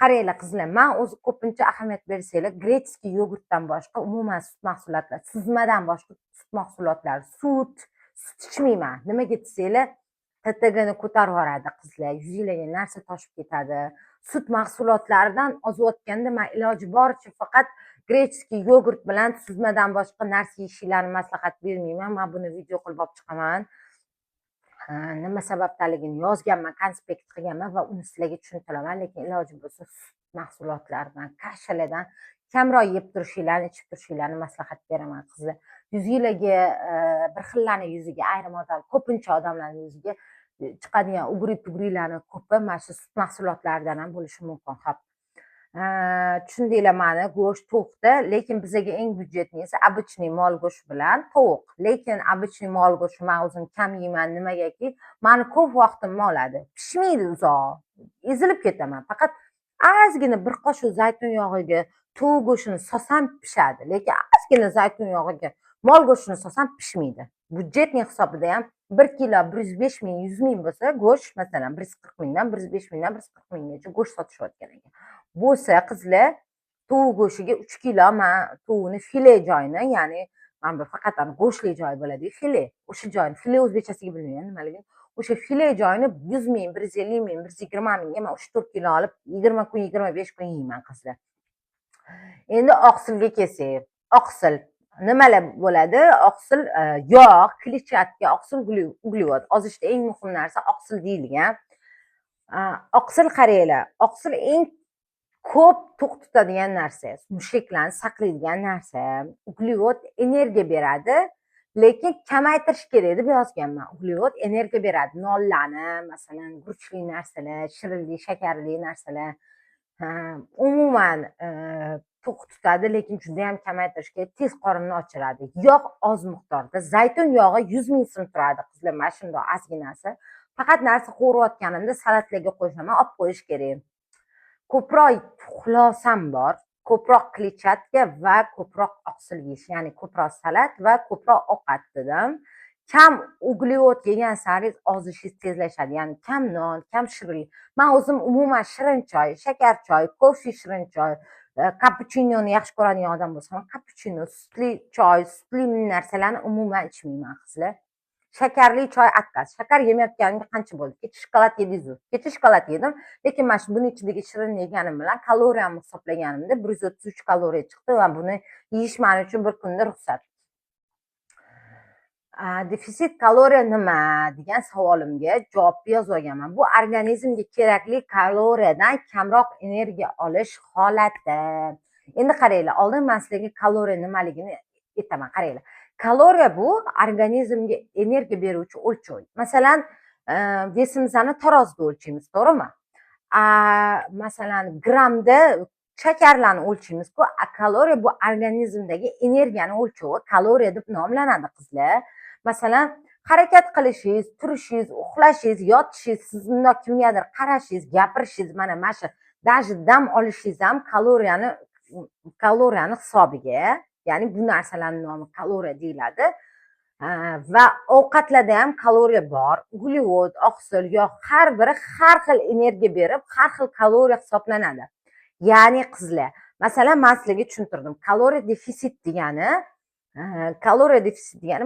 Qaranglar, qizlar, man o'zi ko'pincha, ahamiyat bersanglar, греческий yogurtdan boshqa umuman sut mahsulotlari, suzmadan boshqa sut mahsulotlari, sut ichmayman. Nimaga desanglar, ТТГni ko'tarib yuboradi, qizlar, yuzinglarga narsa toshib ketadi. Sut mahsulotlaridan ozayotganda man iloji boricha faqat греческий yogurt bilan suzmadan boshqa narsa yeyishinglarni maslahat bermayman. Man buni video qilib olib chiqaman, nima sababdanligini yozganman, konspekt qilganman va uni sizlarga tushuntiraman. Lekin iloji bo'lsa, sut mahsulotlaridan, каша lardan kamroq yeb turishinglarni, ichib turishinglarni maslahat beraman, qizlar. Yuzinglarga bir xillarni yuziga, ayrim odam, ko'pincha odamlarni yuziga chiqadigan угри тугри larni ko'pi mana shu sut mahsulotlaridan ham bo'lishi mumkin. Xo'p, tushundinglar mani. Go'sht tovuqda, lekin bizaga eng бюджетный si обычный mol go'shti bilan tovuq. Lekin обычный mol go'shti man o'zim kam yeyman. Nimagaki, mani ko'p vaqtimni oladi, pishmaydi uzoq, ezilib ketaman. Faqat ozgina bir qoshiq zaytun yog'iga tovuq go'shtini solsam, pishadi, lekin ozgina zaytun yog'iga mol go'shtini solsam, pishmaydi. Бюджетный hisobida ham 1 kilo 105 000, 100 000 bo'lsa go'sht, masalan, 140 000dan, 105 000dan 140 000gacha go'sht sotishayotgan ekan bo'lsa, qizlar, tovuq go'shtiga 3 kilo man tovuqni file joyini, ya'ni mana bu faqat go'shtli joyi bo'ladiyu, file, o'sha joyini, file o'zbekchasiga bilmayman nimaligini, o'sha file joyini 100 000, 150 000, 120 000ga man 3-4 kilo olib, 20 kun, 25 kun yeyman, qizlar. Endi oqsilga kelsak, oqsil nimalar bo'ladi? Oqsil yog', kletchatka, oqsil, uglevod. Ozishda eng muhim narsa oqsil deyilgan. Oqsil, qaranglar, oqsil eng ko'p to'q tutadigan narsa, mushaklarni saqlaydigan narsa. Uglevod energiya beradi, lekin kamaytirish kerak deb yozganman. Uglevod energiya beradi, nonlarni, masalan, guruchli narsalar, shirinlik, shakarli narsalar, umuman to'q tutadi, lekin judayam kamaytirish kerak, tez qorinni ochiradi. Yog' oz miqdorda, zaytun yog'i 100 000 so'm turadi, qizlar, mana shundoq ozginasi. Faqat narsa qovurayotganimda salatlarga qo'shaman, olib qo'yish kerak. Ko'proq, xulosam bor, ko'proq kletchatka va ko'proq oqsil yeyish, ya'ni ko'proq salat va ko'proq ovqat dedim. Kam uglevod yegan sari ozishingiz tezlashadi, ya'ni kam non, kam shirinlik. Man o'zim umuman shirin choy, shakar choy, kofe, shirin choy, kapuchinoni yaxshi ko'radigan odam bo'lsam, kapuchino, sutli choy, sutli narsalarni umuman ichmayman, qizlar. Shakarli choy отказ. Shakar yemayotganimga qancha bo'ldi? Kecha shokolad yedingizu? Kecha shokolad yedim, lekin mana shu buni ichidagi shirinni yeganim bilan kaloriyamni hisoblaganimda 133 kaloriya chiqdi va buni yeyish man uchun bir kunda ruxsat. Defitsit kaloriya nima degan savolimga javob yozib olganman. Bu organizmga kerakli kaloriyadan kamroq energiya olish holati. Endi qaranglar, oldin man sizlarga kaloriya nimaligini aytaman. Qaranglar, kaloriya bu organizmga energiya beruvchi o'lchov. Masalan, вес imizni tarozida o'lchaymiz, to'g'rimi? Masalan, grammda shakarlarni o'lchaymizku. Kaloriya bu organizmdagi energiyani o'lchovi, kaloriya deb nomlanadi, qizlar. Masalan. Harakat qilishingiz, turishingiz, uxlashingiz, yotishingiz, siz bundoq kimgadir qarashingiz, gapirishingiz, mana shu даже dam olishingiz ham kaloriyani hisobiga. Ya'ni bu narsalarni nomi kaloriya deyiladi. Va ovqatlarda ham kaloriya bor. Uglevod, oqsil, yog', har biri har xil energiya berib, har xil kaloriya hisoblanadi. Ya'ni, qizlar, masalan, man sizlarga tushuntirdim, kaloriya defitsit degani,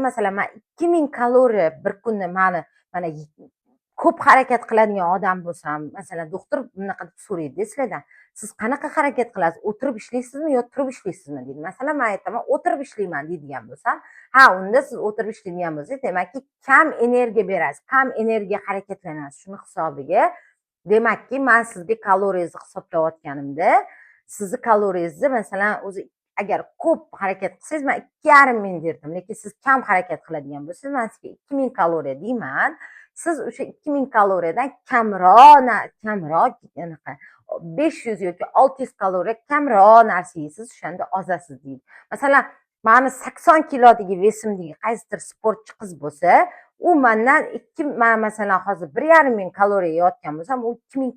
masalan, man 2000 kaloriya bir kunda, mani mana ko'p harakat qiladigan odam bo'lsam, masalan, doktor bunaqa deb so'raydida sizlardan: "Siz qanaqa harakat qilasiz, o'tirib ishlaysizmi yo turib ishlaysizmi?" deydi. Masalan, man aytaman, o'tirib ishlayman deydigan bo'lsam, ha, unda siz o'tirib ishlaydigan bo'lsangiz, demakki, kam energiya berasiz, kam energiya harakatlanasiz. Shuni hisobiga, demakki, man sizga kaloriyangizni hisoblayotganimda, sizni kaloriyangizni, masalan, o'zi agar ko'p harakat qilsangiz, man 2500 derdim, lekin siz kam harakat qiladigan bo'lsangiz, man sizga 2000 kaloriya deyman. Siz o'sha 2000 kaloriyadan kamroq, anaqa, 500 yoki 600 kaloriya kamroq narsa yeysiz, o'shanda ozasiz deydi. Masalan, mani 80 kilodagi вес imdagi qaysidir sportchi qiz bo'lsa, u mandan ikki, man masalan hozir 1500 kaloriya yeyotgan bo'lsam, u 2000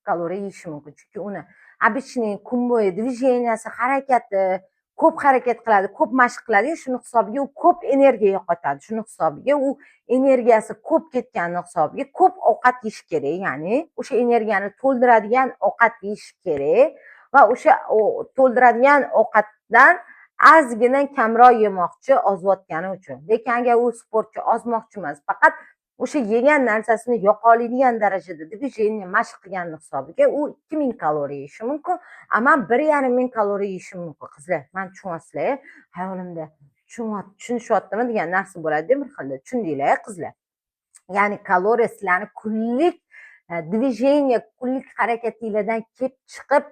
kaloriya yeyishi mumkin, chunki uni обычный kun bo'yi движения si, harakati ko'p, harakat qiladi, ko'p mashq qiladi. Shuni hisobiga u ko'p energiya yo'qotadi. Shuni hisobiga u energiyasi ko'p ketgani hisobiga ko'p ovqat yeyish kerak, ya'ni o'sha energiyani to'ldiradigan ovqat yeyish kerak va o'sha to'ldiradigan ovqatdan ozgina kamroq yemoqchi ozayotgani uchun. Lekin agar u sportchi ozmoqchi emas, faqat o'sha yegan narsasini yoqa oladigan darajada движение, mashq qilgani hisobiga u 2000 kaloriya yeyishi mumkin, a man 1500 kaloriya yeyishim mumkin. Qizlar, mani tushunyapsizlar? Hayolimda tushunishyaptimi degan narsa bo'ladida bir xilda. Tushundinglar, qizlar? Ya'ni kaloriya sizlarni kunlik движение, kunlik harakatinglardan kelib chiqib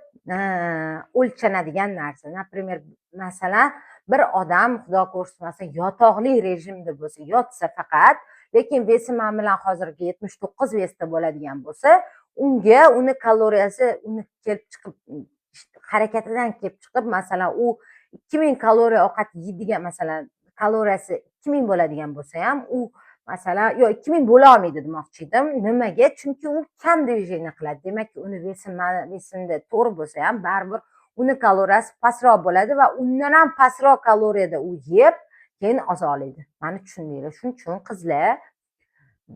o'lchanadigan narsa. Например, masalan, bir odam, xudo ko'rsatmasin, yotoqli rejimda bo'lsa, yotsa faqat, lekin вес i man bilan hozirgi 79 вес da bo'ladigan bo'lsa, unga uni kaloriyasi, uni kelib chiqib, harakatidan kelib chiqib, masalan, u 2000 kaloriya ovqat yeydigan, masalan, kaloriyasi 2000 bo'ladigan bo'lsa ham, u masalan, yo 2000 bo'la olmaydi demoqchi edim. Nimaga? Chunki u kam движение qiladi. Demakki, uni вес i mani вес imda to'g'ri bo'lsa ham, baribir uni kaloriyasi pastroq bo'ladi va undan ham pastroq kaloriyada u yeb, keyin oza oladi. Mani tushundinglar? Shuning uchun, qizlar,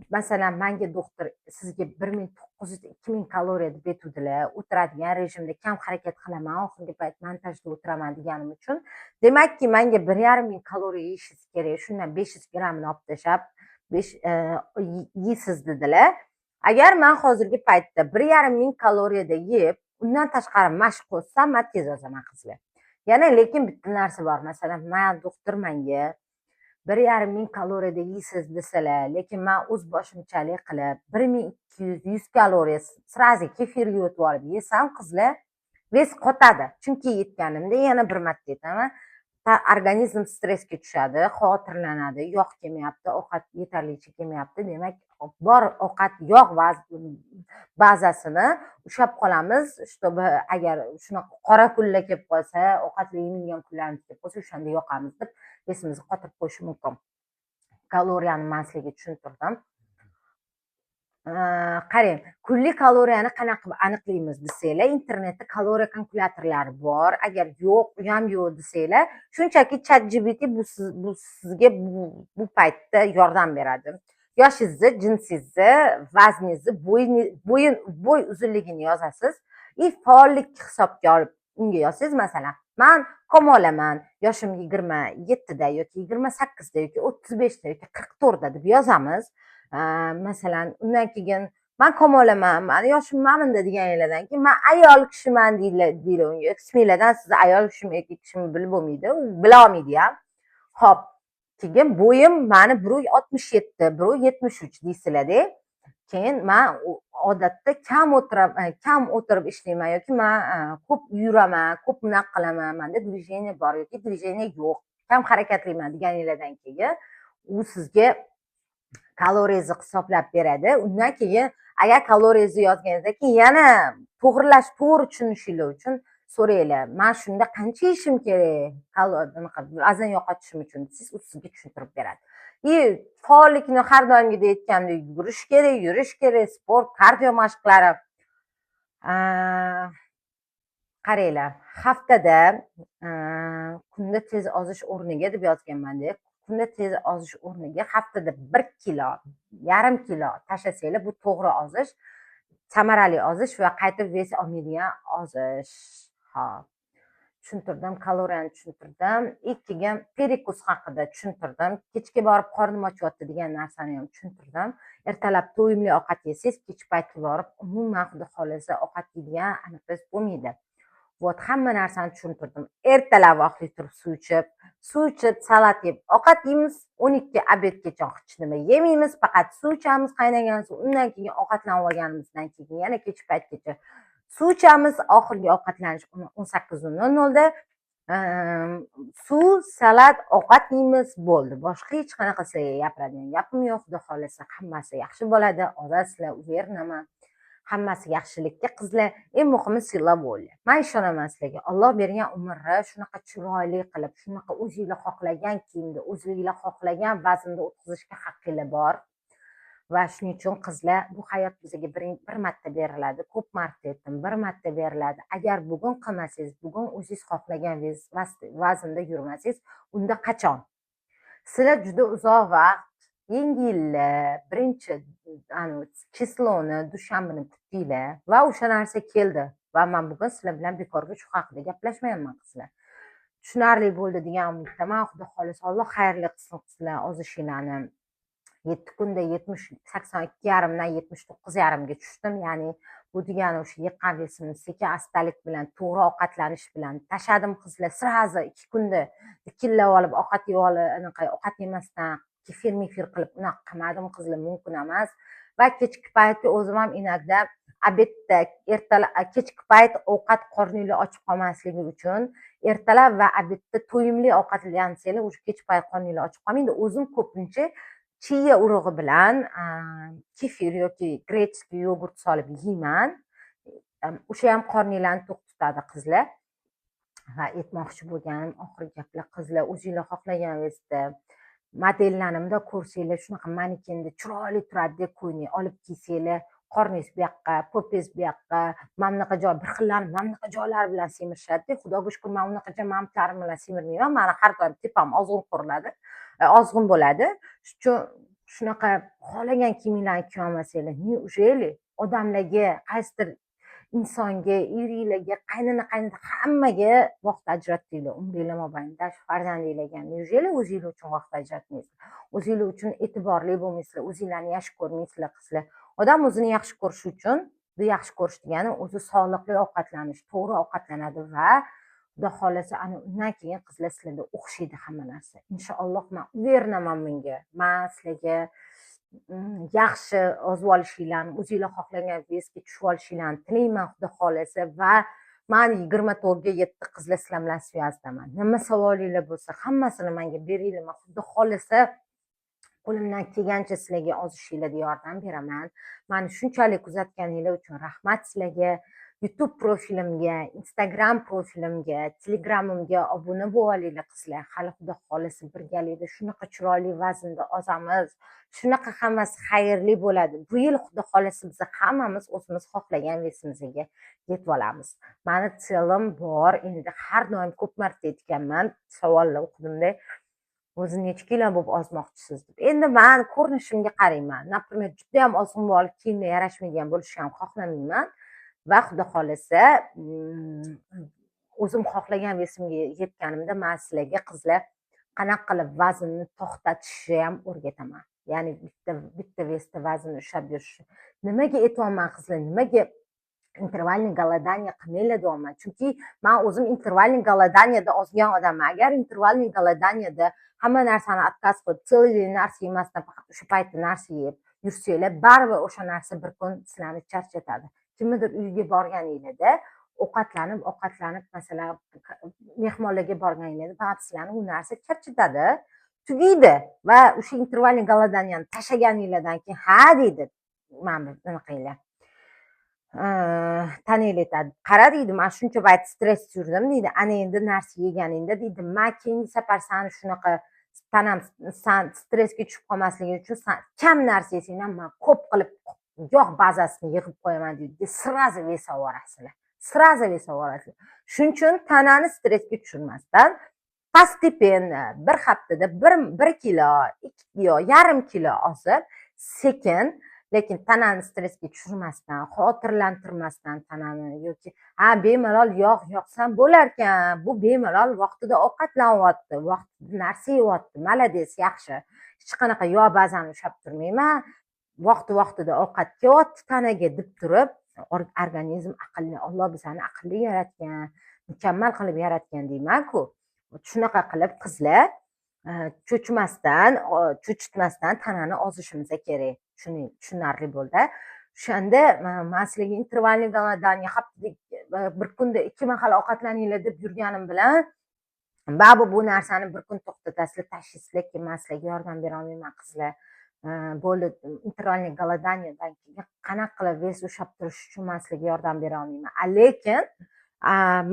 masalan, manga doktor sizga 1900, 2000 kaloriya deb aytuvdilar, o'tiradigan rejimda, kam harakat qilaman, oxirgi payt montajda o'tiraman deganim uchun. Demakki, manga 1500 kaloriya yeyishingiz kerak, shundan 500 grammini olib tashlab besh yeysiz dedilar. Agar man hozirgi paytda 1500 kaloriyada yeb, undan tashqari mashq qo'shsam, man tez ozaman, qizlar. Yana lekin bitta narsa bor. Masalan, man doktor manga 1500 kaloriyada yeysiz desalar, lekin man o'z boshimchalik qilib 1200, 100 kaloriya сразу kefirga o'tib olib yesam, qizlar, вес qotadi. Chunki yetganimda, yana bir marta aytaman, organizm stressga tushadi, xavotirlanadi, yog' kelmayapti, ovqat yetarlicha kelmayapti, demak, bor ovqat yog' bazasini ushlab qolamiz, чтобы agar shunaqa qora kunlar kelib qolsa, ovqatli yemaydigan kunlarimiz kelib qolsa, o'shanda yoqamiz deb вес imizni qotirib qo'yishi mumkin. Kaloriyani man sizlarga tushuntirdim. Qarang, kunlik kaloriyani qanaqa qilib aniqlaymiz desanglar, internetda kaloriya kalkulyatorlari bor. Agar yo'q, u ham yo'q desanglar, shunchaki ChatGPT bu sizga bu paytda yordam beradi. Yoshingizni, jinsingizni, vazningizni, bo'y uzunligini yozasiz и faollik hisobga olib unga yozsangiz, masalan, man Kamolaman, yoshim 27da yoki 28da yoki 35da yoki 44da deb yozamiz. Masalan, undan keyin man Kamolaman, mani yoshim mana bunda deganinglardan keyin man ayol kishiman deydi unga. Isminglardan sizni ayol kishimi, erkak kishimi bilib bo'lmaydi, u bila olmaydi ham. Ho'p, keyin bo'yim mani 1,67, 1,73 deysizlarda, keyin man odatda kam o'tirib ishlayman yoki man ko'p yuraman, ko'p bunaqa qilaman, manda движение bor yoki движение yo'q, kam harakatliman deganinglardan keyin u sizga kaloriyangizni hisoblab beradi. Undan keyin agar kaloriyangizni yozganingizdan keyin yana to'g'rilash, to'g'ri tushunishinglar uchun so'ranglar: man shunda qancha yeyishim kerak bunaqa vazn yo'qotishim uchun desangiz, u sizga tushuntirib beradi. И faollikni har doimgidek aytgandek, yugurish kerak, yurish kerak, sport, kardio mashqlari. Qaranglar, haftada kunda tez ozish o'rniga deb yozganmanda, kunda tez ozish o'rniga haftada 1 kilo, yarim kilo tashlasanglar, bu to'g'ri ozish, samarali ozish va qaytib вес olmaydigan ozish. Hop, tushuntirdim, kaloriyani tushuntirdim и keyin перекус haqida tushuntirdim, kechga borib qornim ochyapti degan narsani ham tushuntirdim. Ertalab to'yimli ovqat yesangiz, kech paytga borib umuman, xudo xohlasa, ovqat yeydigan anaqangiz bo'lmaydi. Вот, hamma narsani tushuntirdim. Ertalab vaqtli turib, suv ichib, suv ichib, salat yeb ovqat yeymiz. 12 обед gacha hech nima yemaymiz, faqat suv ichamiz, qaynagan suv. Undan keyin ovqatlanib olganimizdan keyin yana kech paytgacha suv ichamiz. Oxirgi ovqatlanish 18:00da suv, salat, ovqat yeymiz, bo'ldi. Boshqa hech qanaqa sizlarga gapiradigan gapim yo'q. Xudo xohlasa, hammasi yaxshi bo'ladi, ozasizlar, уверена man, hammasi yaxshilikka, qizlar. Eng muhimi сила воли. Man ishonaman sizlarga. Olloh bergan umrni shunaqa chiroyli qilib, shunaqa o'zinglar xohlagan kiyimda, o'zinglar xohlagan vaznda o'tkazishga haqqinglar bor. Va shuning uchun, qizlar, bu hayot bizga bir marta beriladi. Ko'p marta aytdim, bir marta beriladi. Agar bugun qilmasangiz, bugun o'zingiz xohlagan vaznda yurmasangiz, unda qachon? Sizlar juda uzoq vaqt yangi yilni birinchi число ni, dushanbani kutdinglar va o'sha narsa keldi. Va man bugun sizlar bilan bekorga shu haqida gaplashmayapman, qizlar. Tushunarli bo'ldi degan umiddaman. Xudo xohlasa, Alloh xayrli qilsin, qizlar, ozishinglarni. 7 kunda 82,5dan 79,5ga tushdim. Ya'ni bu degani o'sha yiqqan вес imni sekin astalik bilan, to'g'ri ovqatlanish bilan tashladim, qizlar. Сразу 2 kunda dikillab olib ovqat yeb olib, anaqa ovqat yemasdan, kefir mefir qilib unaqa qilmadim, qizlar, mumkin emas. Va kechki paytda o'zim ham иногда обед da, ertalab, kechki payt ovqat qorninglar ochib qolmasligi uchun ertalab va обед da to'yimli ovqatlansanglar, o'sha kech payt qorninglar ochib qolmaydi. O'zim ko'pincha chiya urug'i bilan kefir yoki греческий йогурт solib yeyman. O'sha ham qorninglarni to'q tutadi, qizlar. Va aytmoqchi bo'lganim, oxirgi gaplar, qizlar, o'zinglar xohlagan вес da modellarni ko'rsanglar, shunaqa manekenda chiroyli turadida ko'ylak olib kiysanglar, qorningiz bu yoqqa, попа ngiz bu yoqqa, mana bunaqa joy, bir xillarni mana bunaqa joylari bilan semirishadida. Xudoga shukur, man unaqa manitlarim bilan semirmayman. Mani har doim tepam ozg'in ko'rinadi, ozg'in bo'ladi. Shuning uchun shunaqa xohlagan kiyiminglarni kiyolmasanglar, неужели odamlarga, qaysidir insonga, eringlarga, qaynona, qaynota, hammaga vaqt ajratdinglar umringlar mobaynida, shu farzandinglarga неужели o'zinglar uchun vaqt ajratmaysizlar, o'zinglar uchun e'tiborli bo'lmaysizlar, o'zinglarni yaxshi ko'rmaysizlar, qizlar? Odam o'zini yaxshi ko'rishi uchun, bu yaxshi ko'rish degani o'zi sog'liqli ovqatlanish, to'g'ri ovqatlanadi va xudo xohlasa, ana undan keyin, qizlar, sizlarda o'xshaydi hamma narsa, inshaalloh. Man уверена man bunga. Man sizlarga yaxshi ozib olishinglarni, o'zinglar xohlagan вес ga tushib olishinglarni tilayman, xudo xohlasa. Va man 24ga 7, qizlar, sizlar bilan связь daman. Nima savolinglar bo'lsa, hammasini manga beringlar. Man, xudo xohlasa, qo'limdan kelgancha sizlarga ozishinglarda yordam beraman. Mani shunchalik kuzatganinglar uchun rahmat sizlarga. YouTube profilimga, Instagram profilimga, Telegramimga obuna bo'lib olinglar, qizlar. Hali, xudo xohlasa, birgalikda shunaqa chiroyli vaznda ozamiz, shunaqa hammasi xayrli bo'ladi. Bu yil, xudo xohlasa, biz hammamiz o'zimiz xohlagan вес imizga yetib olamiz. Mani цель im bor endi, har doim ko'p marta aytganman, savollar o'qidimda, o'zi necha kilo bo'lib ozmoqchisiz deb. Endi man ko'rinishimga qarayman. Например, judayam ozg'in bo'lib, kiyimga yarashmaydigan bo'lishni ham xohlamayman. Va xudo xohlasa, o'zim xohlagan вес imga yetganimda man sizlarga, qizlar, qanaqa qilib vaznni to'xtatishni ham o'rgataman, ya'ni bitta bitta вес da vaznni ushlab yurishni. Nimaga aytyapman, qizlar, nimaga интервальный голодание qilmanglar deyapman? Chunki man o'zim интервальный голодание da ozgan odamman. Agar интервальный голодание da hamma narsani отказ qilib, целый день narsa yemasdan, faqat o'sha paytda narsa yeb yursanglar, baribir o'sha narsa bir kun sizlarni charchatadi. Kimnidir uyiga borganinglarda, ovqatlanib ovqatlanib, masalan, mehmonlarga borganinglarda, baribir sizlarni u narsa charchatadi, tugaydi. Va o'sha интервальный голодание ni tashlaganinglardan keyin, ha deydi, mana bu nima qilinglar, tananglar aytadi: "Qara", deydi, "man shuncha payt stress yurdim", deydi, "ana endi narsa yeganingda", deydi, "man keyingi safar sani shunaqa Tanam san stressga tushib qolmasligi uchun san kam narsa yesang ham, man ko'p qilib yog' bazasini yig'ib qo'yaman deydi. Сразу вес oborasizlar, сразу вес oborasizlar. Shuning uchun tanani stressga tushirmasdan, постепенно bir haftada bir kilo, 2 kilo, yarim kilo ozib, sekin, lekin tanani stressga tushirmasdan, xavotirlantirmasdan tanani yoki ha, bemalol yog' yoqsam bo'larkan, bu bemalol vaqtida ovqatlanyapti, vaqtida narsa yeyapti, молодец, yaxshi, hech qanaqa yog' bazani ushlab turmayman, vaqti vaqtida ovqat kelyapti tanaga deb turib, organizm aqlli, Olloh bizani aqlli yaratgan, mukammal qilib yaratgan deymanku. Shunaqa qilib, qizlar, cho'chimasdan, cho'chitmasdan tanani ozishimiz kerak. Tushunarli bo'ldi. O'shanda man sizlarga интервальный голодание, haftada bir kunda ikki mahal ovqatlaninglar deb yurganim bilan, baribir bu narsani bir kun to'xtatasizlar, tashlaysizlar. Keyin man sizlarga yordam berolmayman, qizlar. Bo'ldi, интервальный голодание dan keyin qanaqa qilib вес ushlab turish uchun man sizlarga yordam bera olmayman. Lekin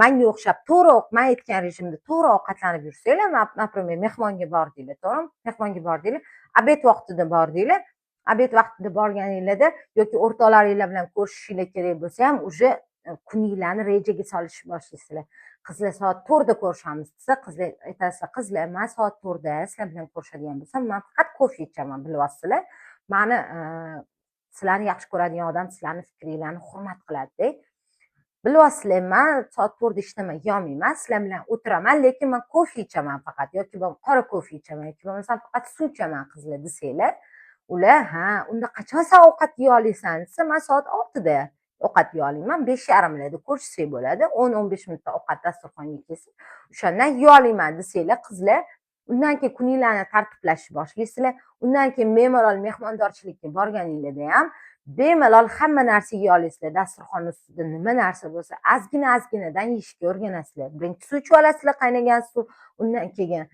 manga o'xshab to'g'ri, man aytgan rejimda to'g'ri ovqatlanib yursanglar, например, mehmonga bordinglar, to'g'rimi? Mehmonga bordinglar, обед vaqtida bordinglar. Обед vaqtida borganinglarda yoki o'rtoqlaringlar bilan ko'rishishinglar kerak bo'lsa ham, уже kuninglarni rejaga solishni boshlaysizlar. Qizlar, soat 4da ko'rishamiz desa, qizlar, aytasizlar: "Qizlar, man soat 4da sizlar bilan ko'rishadigan bo'lsam, man faqat kofe ichaman, bilyapsizlar mani." Sizlarni yaxshi ko'radigan odam sizlarni fikringlarni hurmat qiladida. "Bilyapsizlar, man soat 4da hech nima yeyolmayman, sizlar bilan o'tiraman, lekin man kofe ichaman faqat yoki qora kofe ichaman yoki bo'lmasam faqat suv ichaman, qizlar", desanglar, ular: "Ha, unda qachon san ovqat yeya olasan?" desa, "Man soat 6da ovqat yeya olaman, 5:30larda ko'rishsak bo'ladi, 10-15 minutda ovqat dasturxonga kelsin, o'shandan yeya olaman", desanglar, qizlar, undan keyin kuninglarni tartiblashni boshlaysizlar. Undan keyin bemalol mehmondorchilikka borganinglarda ham bemalol hamma narsa yeya olasizlar. Dasturxon ustida nima narsa bo'lsa, ozgina ozginadan yeyishga o'rganasizlar. Birinchi suv ichib olasizlar, qaynagan suv, undan keyin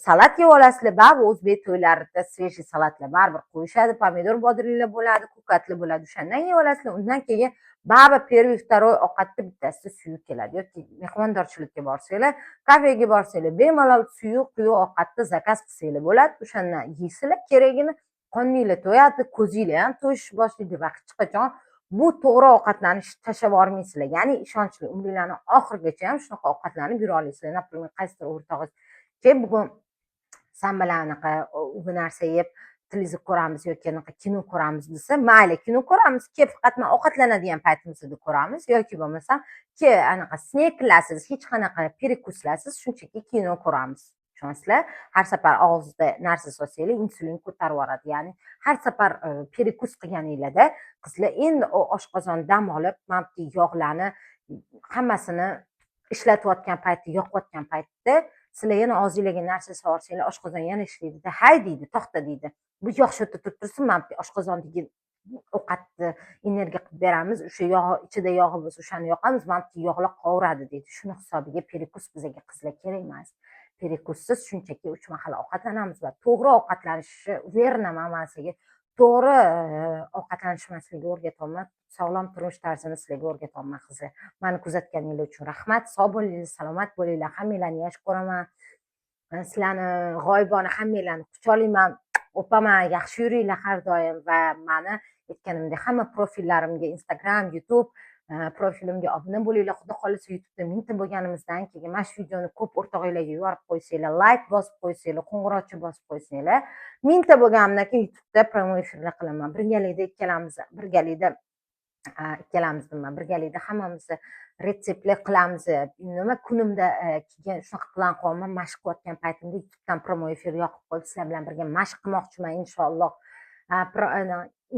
salat yeb olasizlar. Baribir o'zbek to'ylarida свежий salatlar baribir qo'yishadi, pomidor, bodringlar bo'ladi, ko'katlar bo'ladi, o'shandan yeb olasizlar. Undan keyin baribir первый, второй ovqatda bittasida suyuq keladi. Yoki mehmondorchilikka borsanglar, kafega borsanglar, bemalol suyuq, quyuq ovqatni заказ qilsanglar bo'ladi, o'shandan yeysizlar keragini, qorninglar to'yadi, ko'zinglar ham to'yishni boshlaydi va hech qachon bu to'g'ri ovqatlanishni tashlab yubormaysizlar. Ya'ni ishonchli, umringlarni oxirigacha ham shunaqa ovqatlanib yura olasizlar. Например, qaysidir o'rtog'ingiz: "Kel, bugun san bilan anaqa u narsa yeb, televizor ko'ramiz yoki anaqa kino ko'ramiz", desa, "Mayli, kino ko'ramiz, kel, faqat man ovqatlanadigan paytimizda ko'ramiz yoki bo'lmasam kel, anaqa снек larsiz, hech qanaqa перекус larsiz shunchaki kino ko'ramiz". Tushunasizlar, har safar og'izda narsa solsanglar, insulin ko'tarib yuboradi. Ya'ni har safar перекус qilganinglarda, qizlar, endi u oshqozon dam olib, mana bu yog'larni hammasini ishlatayotgan payti, yoqayotgan paytda sizlar yana og'zinglarga narsa solsanglar, oshqozon yana ishlaydida, "Hay", deydi, "to'xta", deydi, "bu yog' shu yerda turib tursin, mana bu oshqozondagi ovqatni energiya qilib beramiz, o'sha yog' ichida yog'i bo'lsa, o'shani yoqamiz, mana bu yog'lar qovuradi", deydi. Shuni hisobiga перекус bizga, qizlar, kerak emas. Перекус siz shunchaki uch mahal ovqatlanamiz va to'g'ri ovqatlanishni, уверена man sizlarga to'g'ri ovqatlanishni sizlarga o'rgatyapman, sog'lom turmush tarzini sizlarga o'rgatyapman. Qizlar, mani kuzatganinglar uchun rahmat, sog' bo'linglar, salomat bo'linglar, hammanglarni yaxshi ko'raman. Sizlarni g'oyibona hammanglarni quchoqlayman, o'paman. Yaxshi yuringlar har doim va mani aytganimdek, hamma profillarimga, Instagram, YouTube profilimga obuna bo'linglar. Xudo xohlasa, YouTubeda 1000ta bo'lganimizdan keyin mana shu videoni ko'p o'rtog'inglarga yuborib qo'ysanglar, layk bosib qo'ysanglar, qo'ng'iroqcha bosib qo'ysanglar, 1000ta bo'lganimdan keyin YouTubeda прямой efirlar qilaman. Birgalikda ikkalamiz, birgalikda ikkalamiz nima, birgalikda hammamiz retseptlar qilamiz. Nima kunimda keyin shunaqa plan qilyapman: mashq qilayotgan paytimda YouTubedan прямой efir yoqib qo'yib, sizlar bilan birga mashq qilmoqchiman, inshaalloh.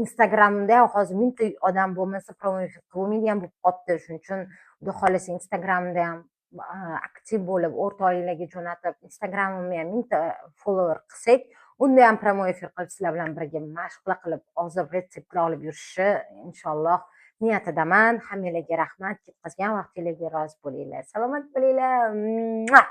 Instagramda ham hozir 1000ta odam bo'lmasa, прямой efir qilolmaydigan bo'lib qolibdi. Shuning uchun, xudo xohlasa, Instagramda ham aktiv bo'lib, o'rtoqlarga jo'natib, Instagramimni ham 1000ta follower qilsak, unda ham прямой efir qilib, sizlar bilan birga mashqlar qilib, ozib, retseptlar olib yurishni, inshaalloh, niyatidaman. Hammanglarga rahmat, ketkazgan vaqtinglarga rozi bo'linglar, salomat bo'linglar.